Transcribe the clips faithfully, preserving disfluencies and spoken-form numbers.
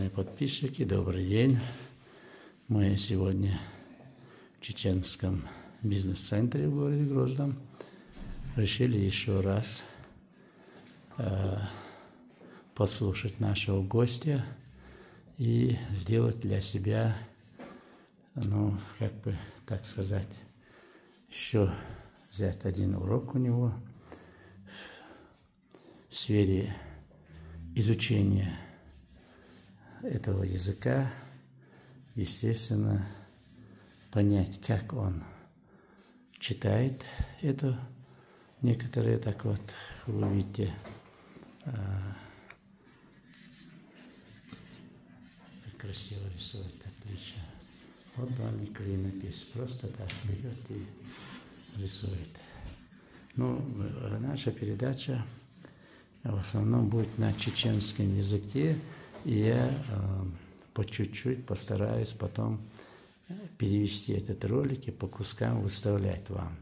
Подписчики, добрый день. Мы сегодня в Чеченском бизнес-центре в городе Грозном решили еще раз э, послушать нашего гостя и сделать для себя, ну, как бы так сказать, еще взять один урок у него в сфере изучения этого языка, естественно, понять, как он читает это. Некоторые так вот, вы видите, а, как красиво рисует, отлично. Вот вам и клинопись, просто так берет и рисует. Ну, э, наша передача в основном будет на чеченском языке, и я э, по чуть-чуть постараюсь потом перевести этот ролик и по кускам выставлять вам.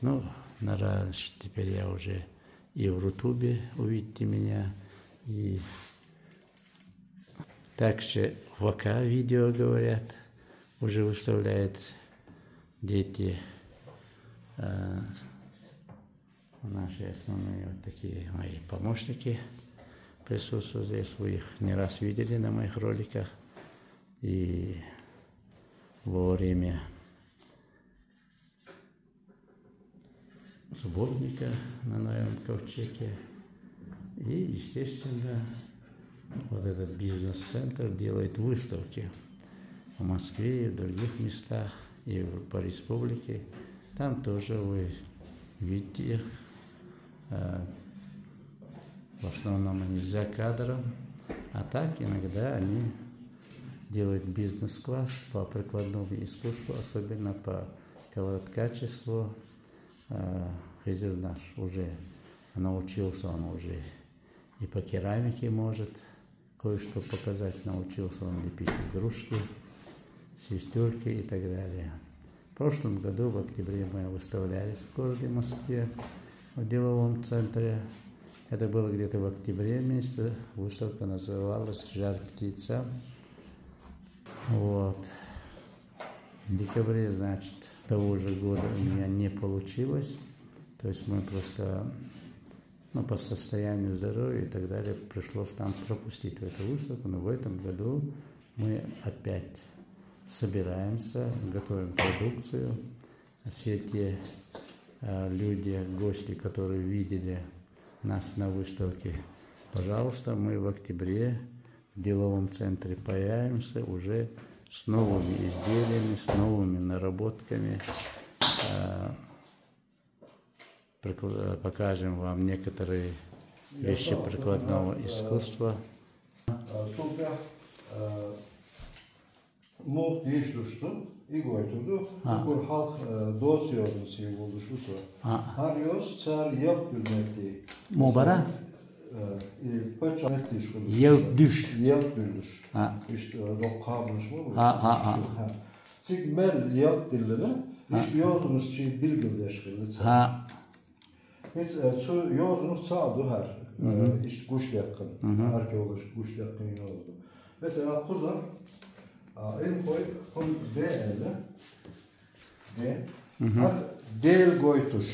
Ну, на радость теперь я уже и в Рутубе увидите меня, и также в ВК видео, говорят, уже выставляют дети. Э, Наши основные вот такие мои помощники присутствуют здесь. Вы их не раз видели на моих роликах. И во время субботника на Новом Ковчеге. И, естественно, вот этот бизнес-центр делает выставки в Москве и в других местах, и в- по республике. Там тоже вы видите их. Э, В основном они за кадром. А так иногда они делают бизнес-класс по прикладному искусству, особенно по кавардкачеству. Э, Хизир наш уже научился, он уже и по керамике может кое-что показать, научился он лепить игрушки, свистульки и так далее. В прошлом году в октябре мы выставлялись в городе Москве, в деловом центре. Это было где-то в октябре месяце. Выставка называлась «Жар птица». Вот. В декабре, значит, того же года у меня не получилось. То есть мы просто, ну, по состоянию здоровья и так далее, пришлось нам пропустить эту выставку. Но в этом году мы опять собираемся, готовим продукцию. Все те э, люди, гости, которые видели нас на выставке, пожалуйста, мы в октябре в деловом центре появимся уже с новыми изделиями, с новыми наработками. Э, прикла- Покажем вам некоторые вещи прикладного искусства. Только мух диш душту, и гойтуду, укур халк дос йорнус йывулдуш усо. Гьар йос цар йелт билметти. Мубара? И пача меттиш худуш. Йелт душ. Йелт душ. А, Ишт докабнуш му? А, а, а. Цик мел йелт диллина, ишт йозунус чи билгилдеш хиллица. а, Гьиц цу йозунус цаду гьар. Ишт гуш якъин. Археолог гуш якъин йозду. Месела, хуза, им хой, хун де эле. Де. Гьар дел гойтуш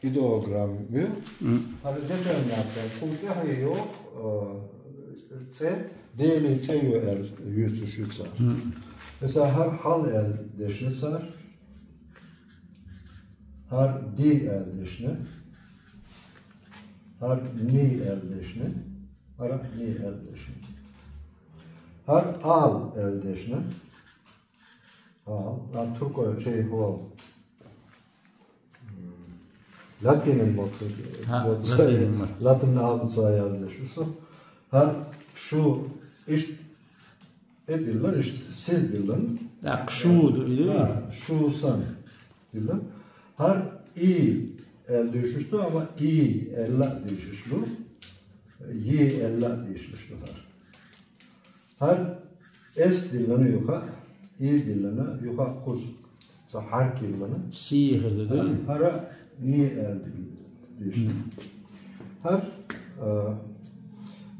идеограмм ю. Гьар детальнятда хулкъа гьайо, це, дели це ю эр юцуш юца. Месела, гьар гьал эл дешнеца. Гьар ди эл дешне. Гьар ни эл дешне. Гьар ни эл дешне. Гьар ал эл дешне. Ал, а туркой şey hol. Latinin motto. Ha, latinin motto. Latin aldısa yazdı şu su. Гьар шу иш эдилла, иш сиз дилла. Акъ шуду или? Шу сан дилла. Гьар и эл дешнешту, амма и элла дешнешту. И элла дешнешту гьар. Гьар эс диллана юха, и диллана юха хъуз. Са гьар килмана. Сихир деди. Гьара ни эл диш. Гьар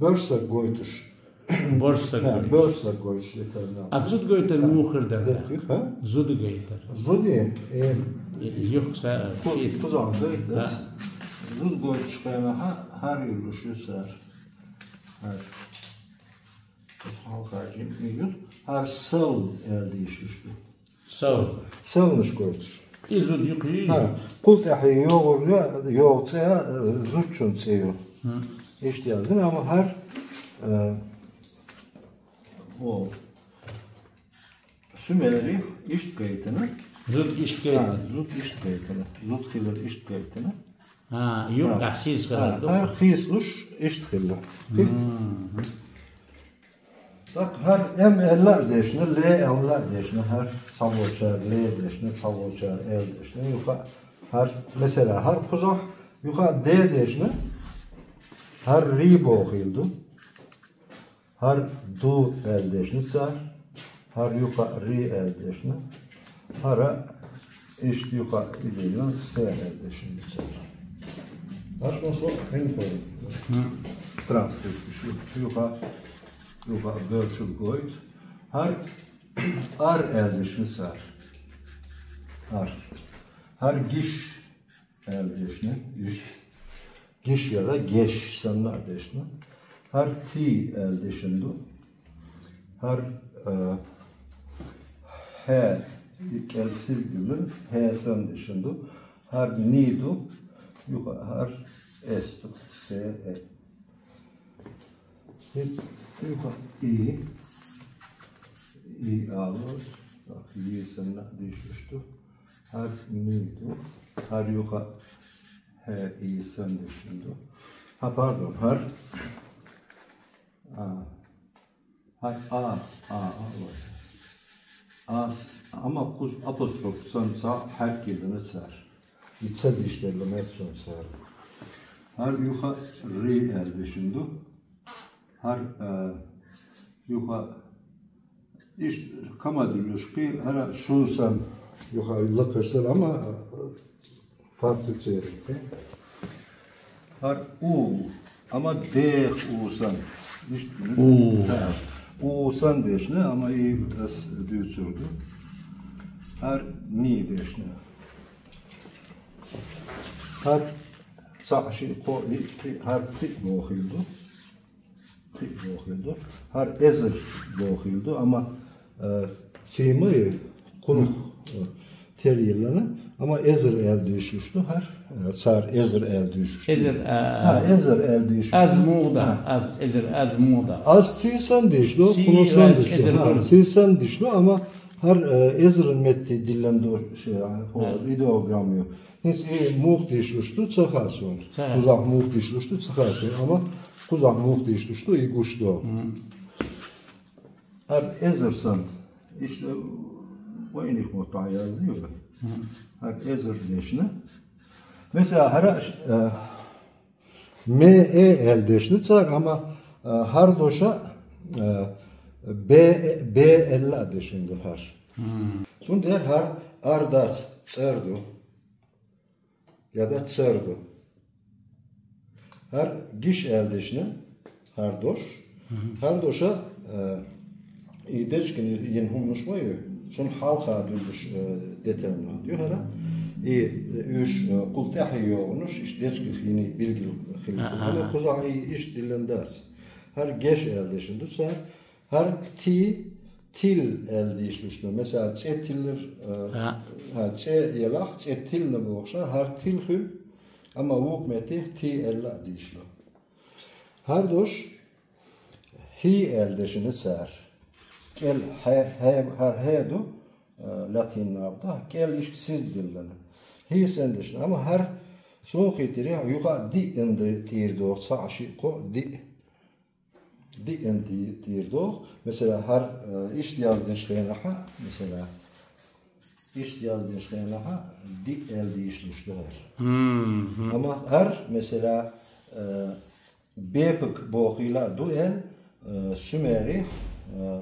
бёрса гойтуш. Боьрша саг гойташ. Боьрша саг гойташ, литарна. А зуда гойтар муха хир да? Зуда гойтар. Зуда? Э, юха са, кхы-, кхузахь гойтар. Зуда гойташ хенахь хӀара юлуш ю цара. ХӀара. Хьалха жим ю. ХӀара сал аьлла дийшаш ду. Сал. Салнаш гойташ. И зуда юкъе. ХӀа, кхул тӀаьхье йогӀур ю, йогӀу цӀе, э, зудчун цӀе ю. Иштта яздина, амма хӀара, э, о, шумерий иштта гайтина. Зуда иштта гайтина. ХӀа, зуда иштта гайтина. Зуда хилар иштта гайтина. А, юкъахь сийсаз хилар ду. ХӀара хийцалуш иштта хилла. ТӀаккха хӀара М аьлла а дешна, Л аьлла а дешна, хӀара цхьаволчара Л дешна, цхьаволчара Л дешна, юха хӀара, масала, хӀара кхузахь, юха Д дешна, хӀара ри бохийла ду, хӀара ду аьлла дешна цара, хӀара юха ри аьлла дешна, хӀара иштта юха и дина, С аьлла дешна цара. Аш ма со хӀинхой. Транскрипт шу, юха, юха бёрчул гойту. ХӀара ар аьлла дешна цара. Ар. ХӀара гиш аьлла дешна, гиш. Гиш яра, геш санна а дешна. ХӀара ти аьлла дешна ду. ХӀара, э, хье, и кӀел сизгилла, хье санна дешна ду. ХӀара ни ду, юха хӀара эс ду, се, э. ХӀинца юха и, и алар, и санна дийшаш ду. ХӀара ни ду, хӀара юха хье и санна дешна ду. ХӀа, пардон, хӀара, а, хӀара а, а, а, а, а, амма кхуза апостроф санна цхьа хьаьрк йиллина цара. И ца дийшделла моьтту суна цара. ХӀара юха ри аьлла дешна ду. ХӀара, а, юха иштта кама дуьллуш кхин, хӀара шун санна, юха лакхара санна, амма, а, факт церан кхин. ХӀара у, амма дех у санна. Иштта у. ХӀа, у санна дешна, амма и ас дуьйцур ду. ХӀара ни дешна. ХӀара цхьаъ, шиъ, кхоъ, йиъ, кхиъ, хӀара кхиъ бохийла ду. Кхиъ бохийла ду. ХӀара эзар бохийла ду. Амма, э, ци ма ю, кхунах, э, тера йиллина. Амма эзар аьлла дийшаш ду хӀара. Э, цара эзар аьлла дийшаш ду. Эзар, а, хӀа, эзар аьлла дийшаш ду. Аз муха да, аз, эзар, аз муха да. Аз ци санна дийшаш ду, ци кхунах санна дийшаш ду. Эзар хӀа, ду. Ци санна дийшаш ду, амма хӀара, э, эзаран метте диллина ду, ше, хӀа, хӀа, идеограмма ю. ХӀинца и муха дийшаш ду, ца хаьа суна. Ца хаьа. Кхузахь муха дийшаш ду, ца хаьа суна. Амма кхузахь муха дийшаш ду, и гуш ду. ХӀара эзар санна. Иштта вайнах мотт дӀаяздина. ХӀара эзар дешна. Масала, хӀара, э, ме, э аьлла дешна цара, амма, э, хӀара дош, э, бе, бе аьлла а дешна ду хӀара. Цундела хӀара ар дац, цӀар ду. Я дац, цӀар ду. ХӀара гиш аьлла дешна, хӀара дош. ХӀара дош, э, и дечкина йина хӀуманаш ма ю, цунна хьалха дуьллуш, э, детерминант ю хӀара. И уьш, э, кхул тӀаьхье йогӀунаш, иштта дечках йина билггал хилла. Амма кхузахь и иштта диллина дац. ХӀара геш аьлла дешна ду цара. ХӀара ти, тил аьлла дийшалуш ду. Масала, цӀе тиллар, э, хӀа, цӀе елахь, цӀе тиллина бохуш, хӀара тил хуьлу, амма вукху метте ти аьлла а дийшало. ХӀара дош хӀи аьлла дешна цара. КӀел хье, хье, хӀара хье ду, э, латин наб да, кӀел иштта сиз диллина. ХӀи санна дешна, амма хӀара суна хетарехь, юха а диъ эн ди тӀера догӀу, цхьаъ, шиъ, кхоъ, диъ. Диъ эн ди тӀера догӀу. Масала, хӀара, э, иштта яздинчу хенахь, масала, иштта яздинчу хенахь, диъ аьлла дийшалуш ду хӀара. Амма хӀара, масала, э, бепиг бохийла а ду эн, э, шумерий, э,